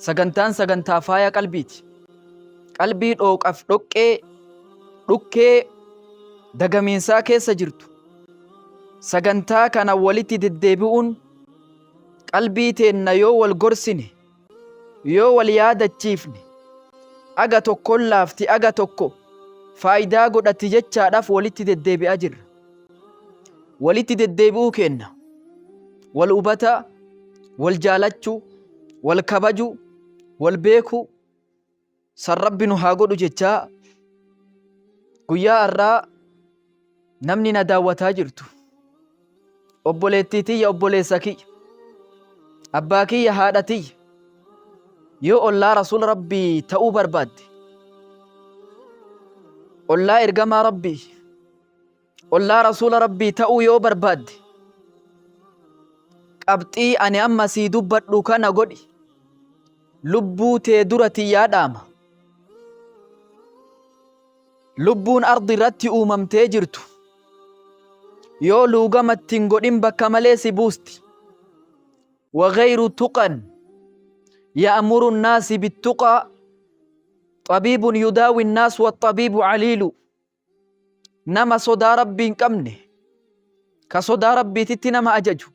Sagantaan sagantaa faaya qalbiiti. Qalbii dhooqaf dhoqqee dhukkee dagamiinsaa keessa jirtu. Sagantaa kana walitti deddeebi'uun qalbii teenna yoo wal gorsine, yoo wal yaadachiifne, aga tokkon laafti aga tokko faayidaa godhatti jechaadhaaf walitti deddeebi'aa jirra. Walitti deddeebi'uu keenna wal hubataa, wal jaalachuu, wal kabajuu, wal beekuu san Rabbi nu haa godhu jechaa guyyaa har'aa namni na daawwataa jirtu obboleettii tiyya, obboleessa kiyya, abbaa kiyya, haadha tiyya, yoo ollaa rasuula Rabbii ta'uu barbaadde, ollaa ergamaa Rabbii, ollaa rasuula Rabbii ta'uu yoo barbaadde, qabxii ani amma sii dubbadhu kana godhi. Lubbuu tee dura tiyyaa dhaama. Lubbuun ardi irratti uumamtee jirtu yoo luugama itti hin godhin bakka malee si buusti. Wagayru tuqan ya'muru nnaasi bittuqaa xabiibun yudaawi nnaas waxabiibu caliilu. Nama sodaa Rabbii hin qabne, ka sodaa Rabbiititti nama ajaju,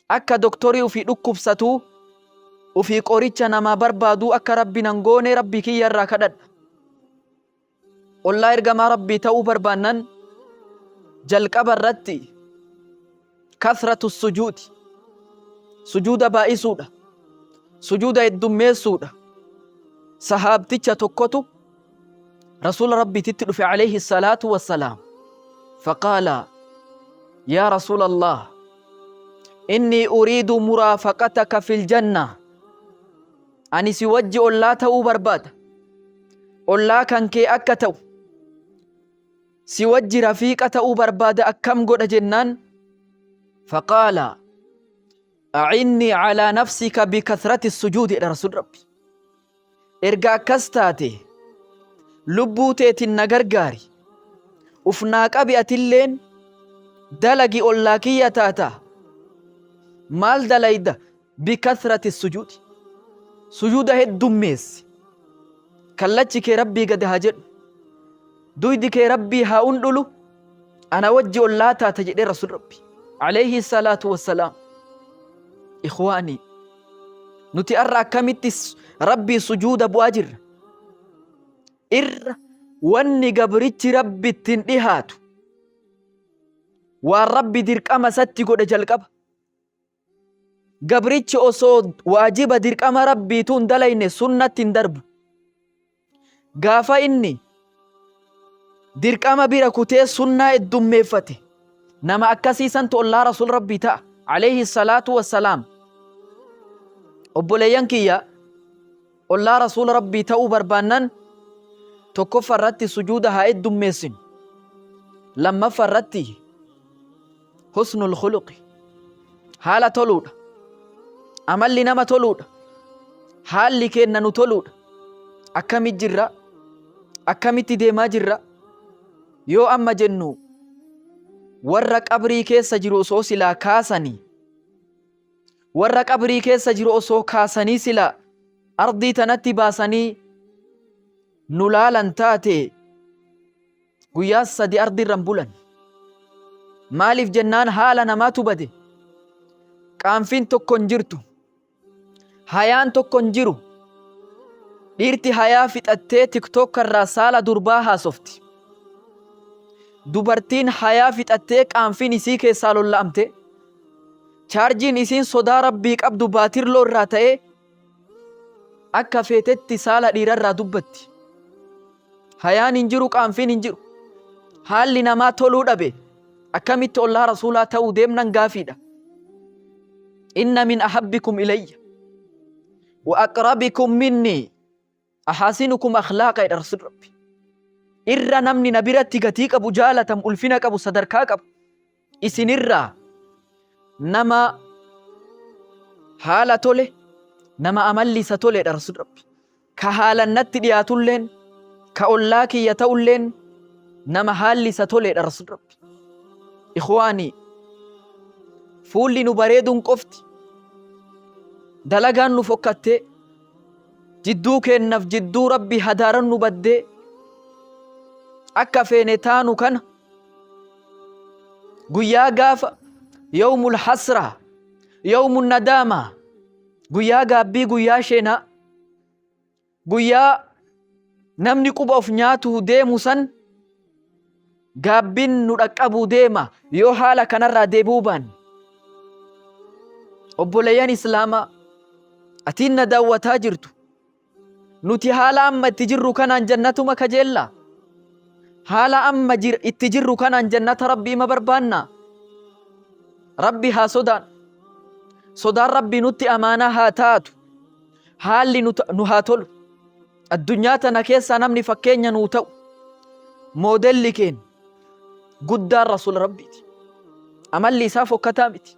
akka doktorii ufii dhukkubsatuu ufii qoricha namaa barbaaduu akka Rabbi nan goone Rabbii kiyya irraa kadhadha. Ollaa ergamaa Rabbii ta'uu barbaannan jalqaba irratti kasratu sujuudi, sujuuda baay'isuudha, sujuuda heddummeessuudha. Sahaabticha tokkotu Rasuula Rabbiititti dhufe alayhi salaatu wassalaam. Faqaala yaa Rasuula Allah, innii uriidu muraafaqataka fil janna, ani si wajji ollaa ta'uu barbaada, ollaa kan kee akka ta'u si wajji rafiiqa ta'uu barbaada, akkam godha jennaan, faqaala a'innii calaa nafsika bikathrati sujuudi jedha Rasuul Rabbi. Erga akkas taate lubbuu teetin na gargaari, uf naa qabi, atilleen dalagi, ollaa kiyya taata. Maal dalayda? Bikathrati sujuudi, sujuuda heddummeessi. Kallachi kee Rabbii gadi haa jedhu, duydi kee Rabbii haa undhulu, ana wajji ollaa taata jedhee Rasul Rabbi alayhi salaatu wassalaam. Ikhwaanii, nuti arra akkamitti Rabbii sujuuda bu'aa jirra? Irra wanni gabrichi Rabbittiin dhihaatu waan Rabbi dirqama isatti godhe jalqaba. Gabrichi osoo waajiba dirqama Rabbiituu hin dalayne sunnatti hin darbu. Gaafa inni dirqama bira kutee sunnaa heddummeeffate, nama akkasii santu ollaa Rasuul Rabbii ta'a alayhi salaatu wassalaam. Obboleeyyan kiyya, ollaa Rasuula Rabbii ta'uu barbaannan tokkoffa irratti sujuuda haa heddummeessinu. Lammaffa irratti husnul khuluqi, haala toluudha, amalli nama toluudha, haalli keenna nu toluudha. Akkami jirra? Akkamitti deemaa jirra? Yoo amma jennu, warra qabrii keessa jiru osoo silaa kaasanii, warra qabrii keessa jiru osoo kaasanii silaa ardii tanatti baasanii nu laalan taate, guyyaa 3 ardi irra hin bulan. Maaliif jennaan, haala namaatu bade. Qaanfiin tokko hin jirtu. Hayaan tokko hin jiru. Dhiirti hayaa fixattee TikTok irraa saala durbaa haasofti. Dubartiin hayaa fixattee qaanfiin isii keessaa lolla'amte. Chaarjiin isiin sodaa Rabbii qabdu baatirloo irraa ta'ee akka feetetti saala dhiirarraa dubbatti. Hayaan hin jiru, qaanfiin hin jiru. Haalli namaa toluu dhabe. Akkamitti ollaa Rasuulaa ta'uu deemnan gaafiidha. Inna min ahabbikum ilayya wa aqrabikum minni ahaasinukum akhlaaqa jedha Rasuul Rabbi. Irra namni na biratti gatii qabu, jaalatamu, ulfina qabu, sadarkaa qabu isinirraa nama haala tole, nama amalli isa toledha Rasuul Rabbi. Ka haalan natti dhiyaatulleen, ka ollaa kiyya ta'ulleen nama haalli isa toledha Rasuul Rabbi. Ikhwaanii, fuulli nu bareeduun qofti, dalagaan nu fokkattee, Jidduu keennaf jidduu Rabbi hadaaran nu baddee akka feene taanu kana guyyaa gaafa yawmul hasraa, yawmun nadaamaa, guyyaa gaabbii, guyyaa sheenaa, guyyaa namni quba of nyaatu deemu san gaabbiin nu dhaqqabuu deema yoo haala kanarraa deebi'uu baanne. Obboleeyyan Islaamaa, atiin na daawwataa jirtu, nuti haala amma itti jirru kanaan jannatuma kajeellaa? Haala amma itti jirru kanaan jannata Rabbii ma barbaannaa? Rabbi haa sodaan. Sodaan Rabbii nutti amaanaa haa taatu. Haalli nu haa tolu. Addunyaa tana keessaa namni fakkeenya nuu ta'u, moodelli keenya guddaan Rasuula Rabbiiti. Amalli isaa fokkataa miti.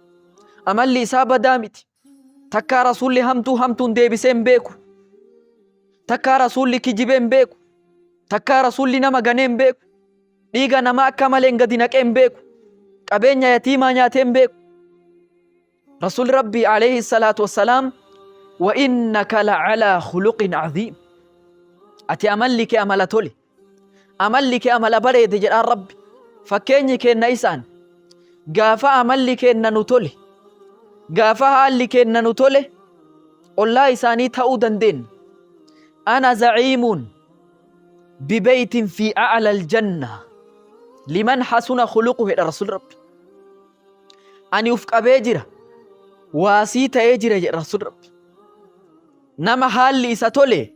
Amalli isaa badaa miti. Takkaa Rasuulli hamtuu hamtuun deebisee hin beeku. Takkaa Rasuulli kijibee hin beeku. Takkaa Rasuulli nama ganee hin beeku. Dhiiga namaa akka malee hin gadi naqee hin beeku. Qabeenya yatiimaa nyaatee hin beeku. Rasuulli Rabbii alayhi salaatu wassalaam, wa innaka la'alaa khuluqin aziim. Ati amalli kee amala tole. Amalli kee amala bareede jedhaan Rabbi. Fakkeenyi keenna isaan. Gaafa amalli keenna nu tole, gaafa haalli keenna nu tole, ollaa isaanii ta'uu dandeenna. Ana za'iimuun bibeytin fi a'la aljanna liman hasuna khuluquhu jedha Rasuulli Rabbi. Ani uf qabee jira, waasii ta'ee jira jedha Rasuulli Rabbi. Nama haalli isa tole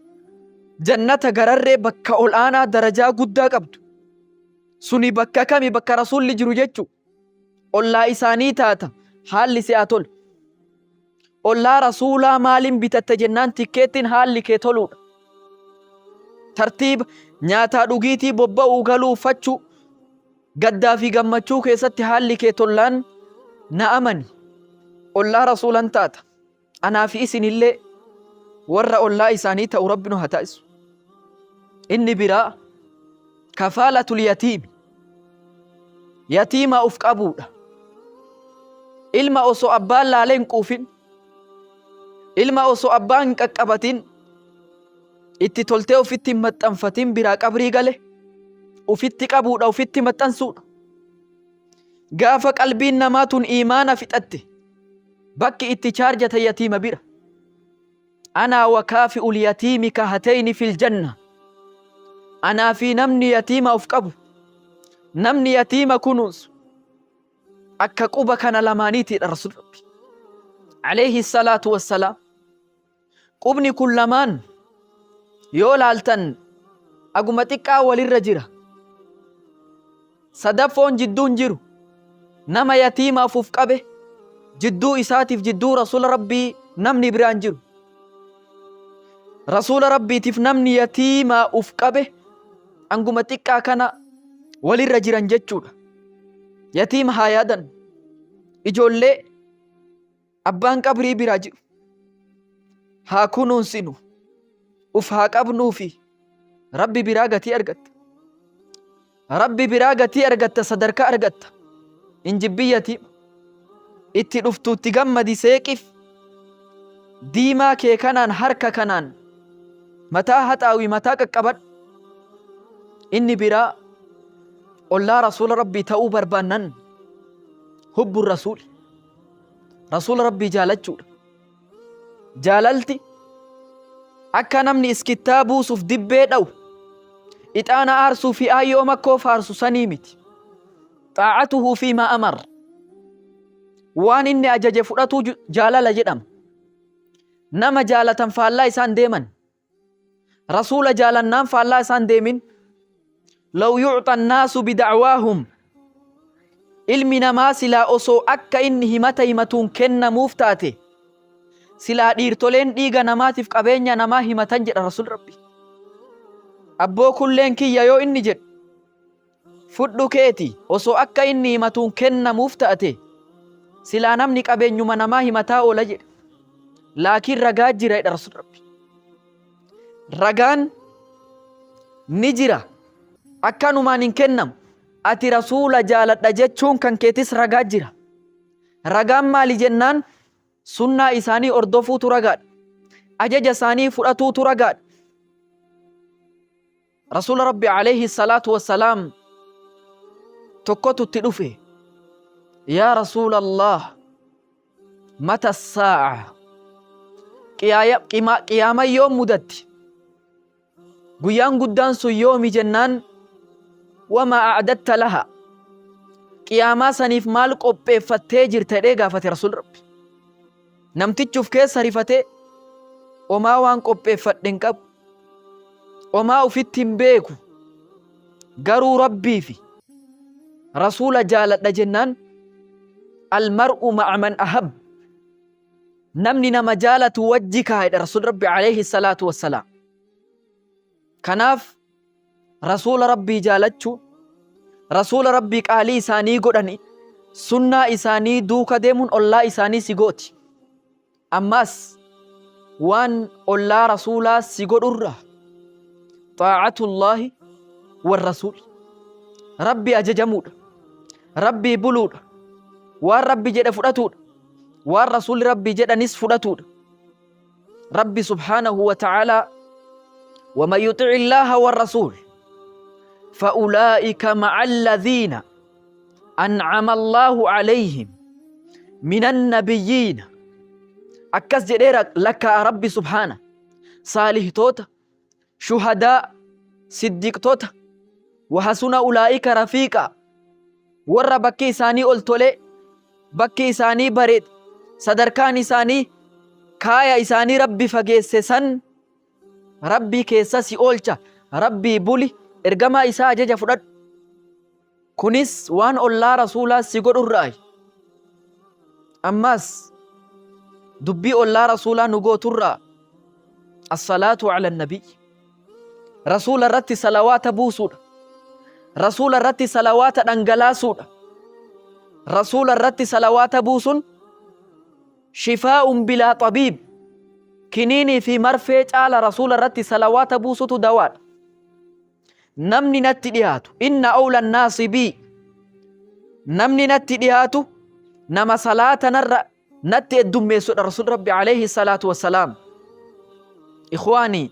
jannata gararree bakka ol aanaa darajaa guddaa qabdu. Suni bakka kami? Bakka Rasuulli jiru jechuu. Ollaa isaanii taata, haalli si haa tolu. Ollaa Rasuulaa maaliin bitatte jennaan, tikkeettiin haalli kee toluudha. Tartiiba nyaataa, dhugiitii, bobba'uu, galuu, uffachuu, gaddaa fi gammachuu keessatti haalli kee tollaan, na amani, ollaa Rasuulan taata. Anaa fi isinillee warra ollaa isaanii ta'u Rabbi nu haa taasisu. Inni biraa kafaalatul yatiimi. Yatiimaa uf qabuudha. Ilma osoo abbaan laalee hin quufin, ilma osoo abbaan hin qaqqabatin, itti toltee ofitti hin maxxanfatin biraa qabrii gale ufitti qabuudha, ufitti maxxansuudha. Gaafa qalbiin namaa tun iimaana fixatte, bakki itti chaarjata yatiima bira. Anaa wa kaafi'ul yatiimi ka hatayni fil janna. Anaa fi namni yatiima of qabu, namni yatiima kunuunsu akka quba kana lamaaniitiidha Rasuul Rabbi alayhi salaatu wassalaam. Qubni kun lamaan yoo laaltan aguma xiqqaa walirra jira. Sadaffoon jidduun jiru. Nama yatiimaaf uf qabe jidduu isaatiif jidduu Rasuula Rabbii namni biraan jiru. Rasuula Rabbiitiif namni yatiimaa uf qabe anguma xiqqaa kana walirra jiran jechuudha. Yatiima haa yaadan. Ijoollee abbaan qabrii biraa jiru haa kunuunsinu, uf haa qabnuufi. Rabbi biraa gatii argatta. Rabbi biraa gatii argatta, sadarkaa argatta. Hin jibbin yatiima. Itti dhuftuutti gammadi, seeqif. Diimaa kee kanaan, harka kanaan mataa haxaawi, mataa qaqqabadhu. Inni biraa ollaa Rasuula Rabbii ta'uu barbaannan hubbu Rasuuli. Rasuula Rabbii jaalachuudha. Jaalalti akka namni iskittaa buusuuf dibbee dha'u, ixaana aarsuu fi aayyoo makkoo faarsu sanii miti. Xaa'atuhu fi maa amar. Waan inni ajaje fudhatuu jaalala jedhama. Nama jaalatan faallaa isaan deeman. Rasuula jaalannaan faallaa isaan deemin. Law yucxa annaasu bidacwaahum. Ilmi namaa silaa osoo akka inni himata himatuun kennamuuf taate, silaa dhiirtoleen dhiiga namaatiif qabeenya namaa himatan jedha Rasuulli Rabbi. Abboo, kulleen kiyya yoo inni jedhu fudhu keeti, osoo akka inni himatuun kennamuuf taate, silaa namni qabeenyuma namaa himataa oola jedhe. Laakiin ragaa jira jedha Rasuulli Rabbi. Ragaan ni jira. Akkanumaan hin kennamu. Ati Rasuula jaaladha jechuun kan keetis ragaa jira. Ragaan maali jennaan, sunnaa isaanii hordofuutu ragaadha. Ajaja isaanii fudhatuutu ragaadha. Rasuula Rabbi alayhi salaatu wassalaam tokkotu itti dhufe. Yaa Rasuulallah, mata saa'a, qiyaaman yoom mudatti? Guyyaan guddaan sun yoomi jennaan, wamaa a'datta laha, qiyaamaa saniif maal qopheeffattee jirta jedhee gaafate Rasuulli Rabbi. Namtichi uf keessa rifatee, omaa waan qopheeffadhe hin qabu. Omaa ufitti hin beeku. Garuu Rabbii fi Rasuula jaaladha jennaan, almar'u ma'a man ahab. Namni nama jaalatu wajji kaa'edha Rasuul Rabbi alayhi salaatu wassalaam. Kanaaf Rasuula Rabbii jaalachuu, Rasuula Rabbii qaalii isaanii godhanii, sunnaa isaanii duuka deemuun ollaa isaanii si gooti. Ammaas waan ollaa Rasuulaa si godhurraa xaa'atullaahi war rasuul. Rabbii ajajamuudha. Rabbii buluudha. Waan Rabbi jedhe fudhatuudha. Waan Rasuulli Rabbii jedhanis fudhatuudha. Rabbi subhaanahu wa ta'aalaa, ومن يطع الله والرسول فأولئك مع الذين أنعم الله عليهم من النبيين، akkas jedheera lakkaa Rabbi subhaana, saalihtoota, shuhadaa, siddiqtoota, wahasuna ulaa'ika rafiiqa, warra bakki isaanii ol tolee, bakki isaanii bareede, sadarkaan isaanii, kaaya isaanii Rabbi fageesse san Rabbii keessa si oolcha. Rabbii buli, ergamaa isaa ajaja fudhadhu. Kunis waan ollaa Rasuulaa si godhurraayi. Ammaas dubbii ollaa Rasuulaa nu gooturraa assalaatu ala nabiy. Rasuula irratti salawaata buusuudha. Rasuula irratti salawaata dhangalaasuudha. Rasuula irratti salawaata buusun shifaa'un bilaa xabiib. Kiniinii fi marfee caala Rasuula irratti salawaata buusutu dawaadha. Namni natti dhiyaatu, inna awla naasi bii, namni natti dhiyaatu nama salaata narra natti heddummeessudha Rasuul Rabbi alayhi salaatu wassalaam. Ikhwaanii,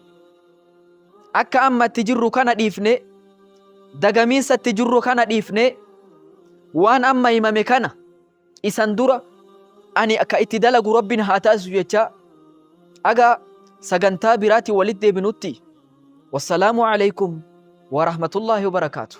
akka amma itti jirru kana dhiifne, dagamiinsa itti jirru kana dhiifne, waan amma himame kana isan dura ani akka itti dalagu Rabbin haa taasisu jechaa, aga sagantaa biraatiin walitti deebinutti, wassalaamu alaykum wa rahmatullaahi wa barakaatuh.